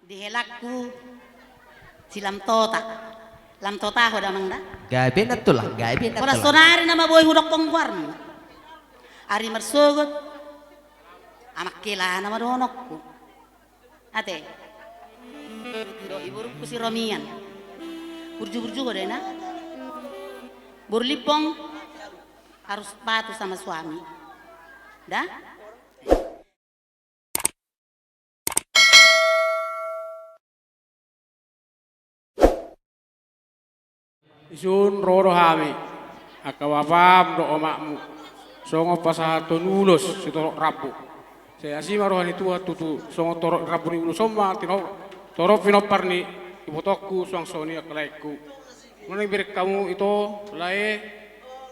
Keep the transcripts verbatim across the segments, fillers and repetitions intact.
Di helangku si Lamtota. Lamtota ho da, Amang, da? Gabe, Nantulang, gabe, Nantulang. Ora sonari nama boi hudokkon goarmu. Ari marsogot, Amang Hela nama dohononku. Ate. Dohot iborungku si Romian. Burju-burju ho da, Ina. Boru Limbong harus patuh sama suami. Da? Dison ro do hami, angka bapam dohot omakmu, songon pasahathon ulos sitorop rambu. Sai asi ma roha ni Tuhan tutu, songon torop rambu ni ulos on ma tino-, torop pinompar ni ibotongku, suang songon i angka laengku. Molo naeng bereng hamu ito lae,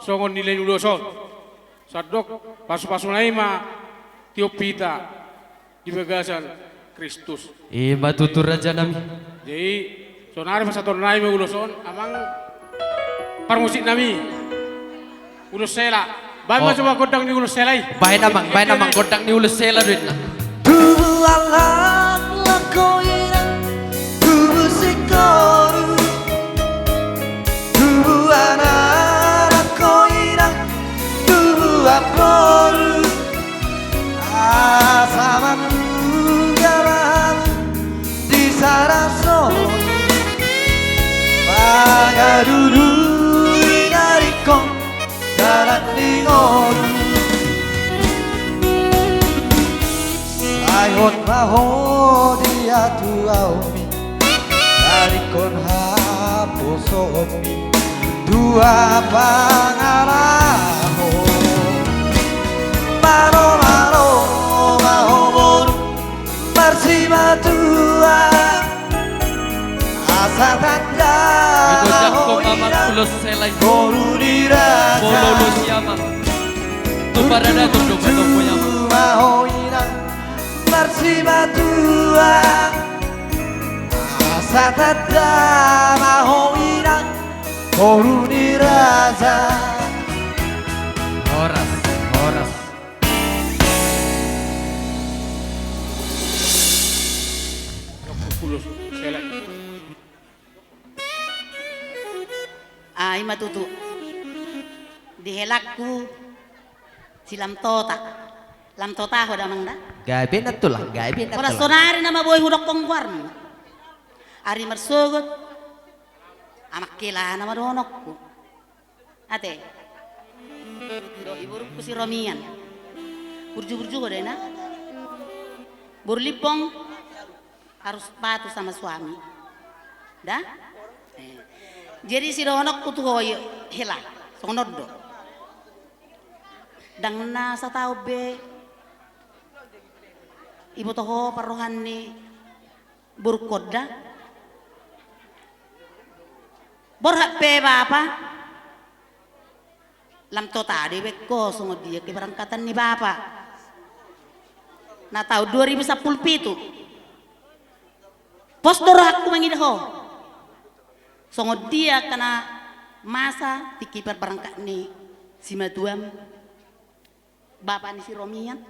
songon nilai ni ulos on. Sandok pasu-pasuna i ma tiop hita di bagasan Kristus. I ma tutu, rajanami. Jadi, sonari pasahatonnami ma ulos on, Amang parmusiknami. Ulos hela. Baen ma, oh, coba gondang ni ulos hela i. Baen, Amang, baen, Amang, gondang ni ulos hela do inna. Tubu anak, laho inang, tubu singkoru, tubu anak, laho inang, tubu amangboru. Asa mandungga bahat di sarason, mangalului na ringkot dalan ni ngolu. Sai hot ma ho di hatuaonmi, na ringkot haposoonmi, tua pangalahon. Malo-malo ma ho boru, marsimatua, asa tanda ma ho inang, ulos hela i, boru ni raja. Molo ulos i, Amang, tu paradaton do, tu paradaton do, Amang. Ma ho inang, marsimatua, asa tanda ma ho inang, boru ni raja. Horas, horas. Ah, i ma tutu. Di helangku si Lamtota. Lamtota ho da, Amang, da? Gabe, Nantulang, gabe, Nantulang. Ora sonari nama boi hudokkon goarmu. Ari marsogot, Amang Hela nama dohononku. Ate. Dohot iborungku si Romian. Burju-burju ho da, Ina. Boru Limbong harus patuh sama suami. Da? Eh. Jadi sidohononku tu ho i, Hela, songon on do. Ndang na sataon be iboto ho parrohahon ni borungkon da. Borhat pe bapa, Lamtota, dibaen ho songon dia keberangkatan ni bapa na taon dua ribu sampulu pitu. Pos do rohangku mangida ho. Songon dia angka na masa tingki parbarangkat ni simatuam, bapa ni si Romian.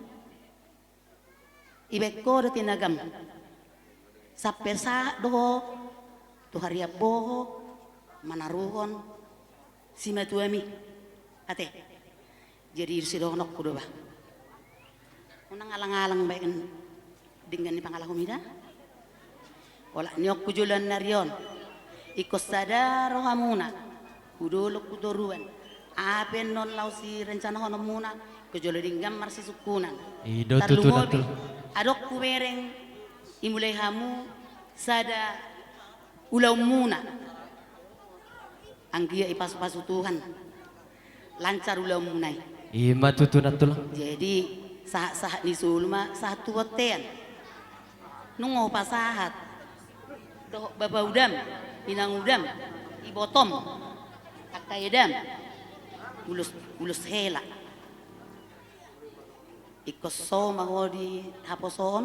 Dibaen ho do tinagam. Sampe sahat do ho tu harian bohok manaruhon simatuami. Ate. Jadi sidohononku do ba. Unang alang-alang baen denggan ni pangalahonmi da. Olat ni on tu joloan ni ari on. Ingkon sada rohamuna. Tu dolok tu toruan. Aha pe annon laho sirencanahononmuna. Tu jolo denggan marsisungkunan. I do tutu, Nantulang. Tarlumobi adong hubereng, dimulai hamu sada ulaonmuna. Anggiat dipasu-pasu Tuhan lancar ulaonmuna i. I ma tutu, Nantulang. Jadi sahat-sahat ni solu ma sahat tu bontean. Nunga hupasahat dohot bapa udam, inang udam, ibotom, angka edam, ulos, ulos hela. Ingkon so ma ho di haposoon,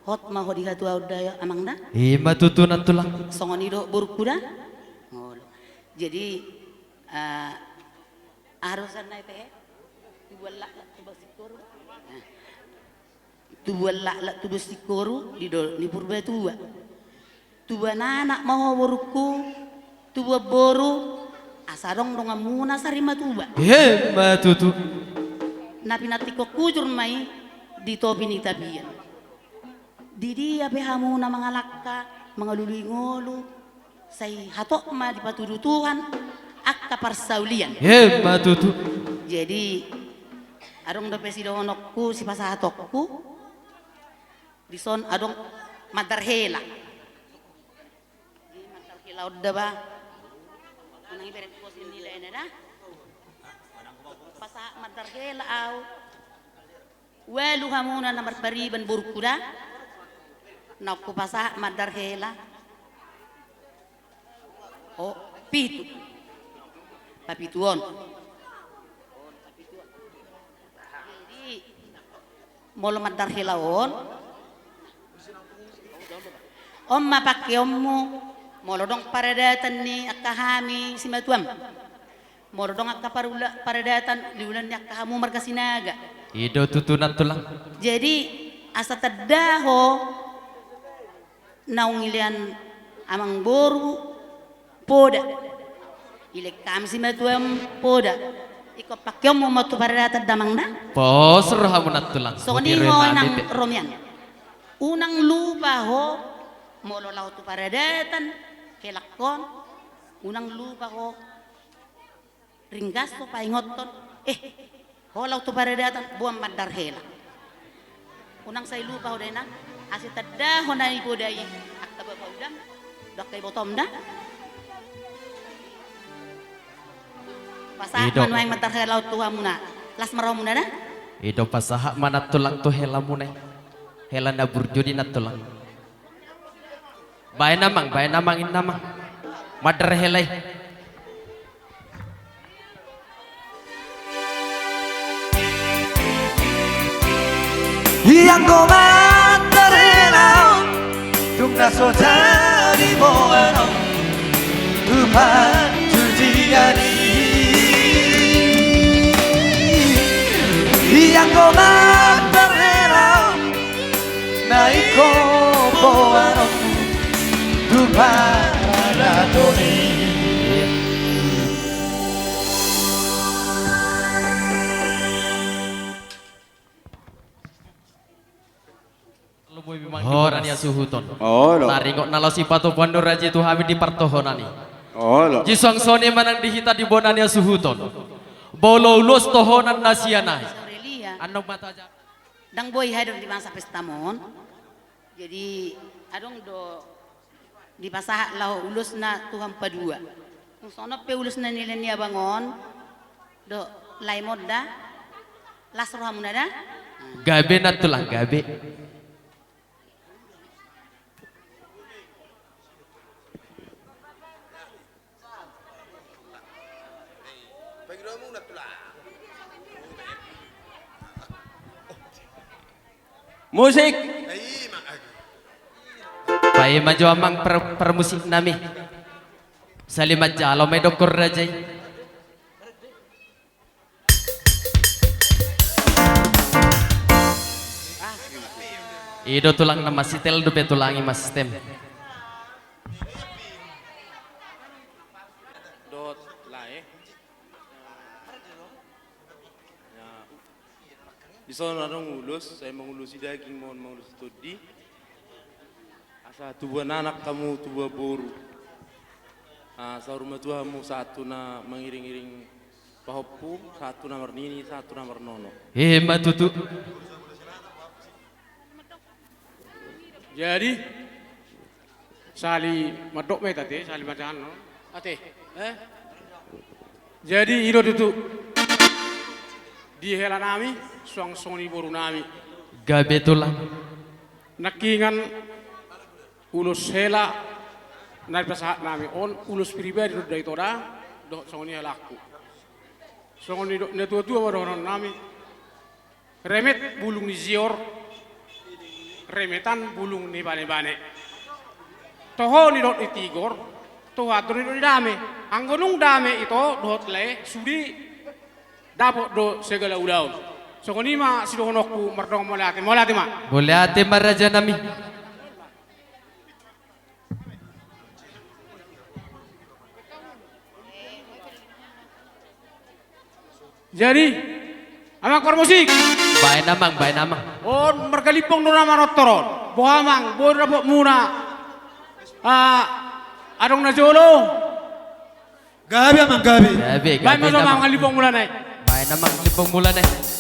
hot ma ho di hatuaon da, Amang, da. I ma tutu, Nantulang. Songon i do borungku da. Olo. Jadi, eh, aha do sian na i pe, eh? Dibuat laklak tu basing toru. Nah. Tubuan laklak, tubuan singkoru, didok ni Purbatua. Tubuan anak ma ho borungku, tubuan boru, asa adong donganmuna sari matua. Emma tutu. Na pinantikhon hujur ma i di topi ni tapian. Di dia pe hamu na mangalangka, mangalului ngolu, sai hatop ma dipatudu Tuhan angka parsaulian. Emma tutu. Jadi, adong dope sidohononku, sipasahatonku, dison adong mandar hela. Mandar hela on da ba. Unang ibereng pos ni laena da. Pasahat mandar hela au. Ualu hamuna na marpariban borungku da. Naung hupasahat mandar hela. O, pitu. Papituon. Jadi, molo mandar hela on, on ma pangkeonmu, molo adong paradatan ni angka hami simatuam. Molo adong angka parula-, paradatan di ulaon ni angka hamu marga Sinaga. I do tutu nantulang. Jadi, asa tanda ho naung ilean amangboru poda. Ilean hami simatuam poda. Ingkon pangkeonmu ma tu paradatan da amang da. Pos rohamu nantulang. Songon i ho inang romian. Unang lupa ho, molo laho tu paradatan, helangkon, unang lupa ho. Ringgas ho paingothon, eh, ho laho tu paradatan, boan mandar hela. Unang sai lupa ho da inang, asa tanda ho na nipodai angka bapa udam, dohot angka ibotom da. Pasahat ma nuaeng mandar hela on tu hamuna. Las ma rohamuna da. I do pasahat ma nantulang tu helamuna i. Hela na burju di nantulang. Baen amang, baen amang, inna amang. Mandar hela i. Ianggo mandar hela on, tung na so jadi boanon tu panjujian i. Ianggo mandar hela on, na ingkon boanonmu tu paradaton i. Olo. Taringot na laos sipatupaon ni raja i tu hami di partohonan i. Olo. Jisuang songon i ma nang di hita di bona ni hasuhuton. Molo ulos tohonan na sian ahu. Annon ma taja. Ndang boi hadir di masa pesta mon. Jadi, adong do dipasahat laho ulosna tu hamu padua. Songon on pe ulos na nilehon ni abang on dohot laem on da. Las rohamuna da. Gabe nantulang, gabe. Musik. Paima jo amang par-, parmusik nami. Sali manjalo ma i dokkon raja i. I do tulang na masitel dope tulang i mastem. Dohot lae. Dison adong ulos, sai mangulosi daging, mangulosi tondi. Asa tubuan anak hamu, tubuan boru. Saur matua hamu sahat tu na mangiring-iring pahompu, sahat tu na marnini, sahat tu na marnono. Ima tutu. Jadi, sali mandok ma hita ate, sali manjahan no. Ate, eh? Jadi, i do tutu. Di hela nami, suang songon i boru nami. Gabe tulang. Nangkingan ulos hela na dipasahat nami on, ulos pribadi do da ito da, dohot songon i helangku. Songon i do, na tua-tua ma dohonon nami. Remet bulung ni zior, remetan bulung ni bane-bane. Toho ni dohot ni tigor, toho ni dohot ni dame. Anggo nung dame ito dohot lae, sude dapot do segala ulaon. Songon i ma sidohononku mardongan mauliate, mauliate ma. Mauliate ma raja nami. Jadi, amang parmusik. Baen amang, baen amang. On marga Limbong do na manortor on. Boha amang, boi dapotmuna, ah, adong na jolo? Gabe amang, gabe. Gabe, gabe amang. Baen ma jo amang Limbong mulana i. Baen amang Limbong mulana i.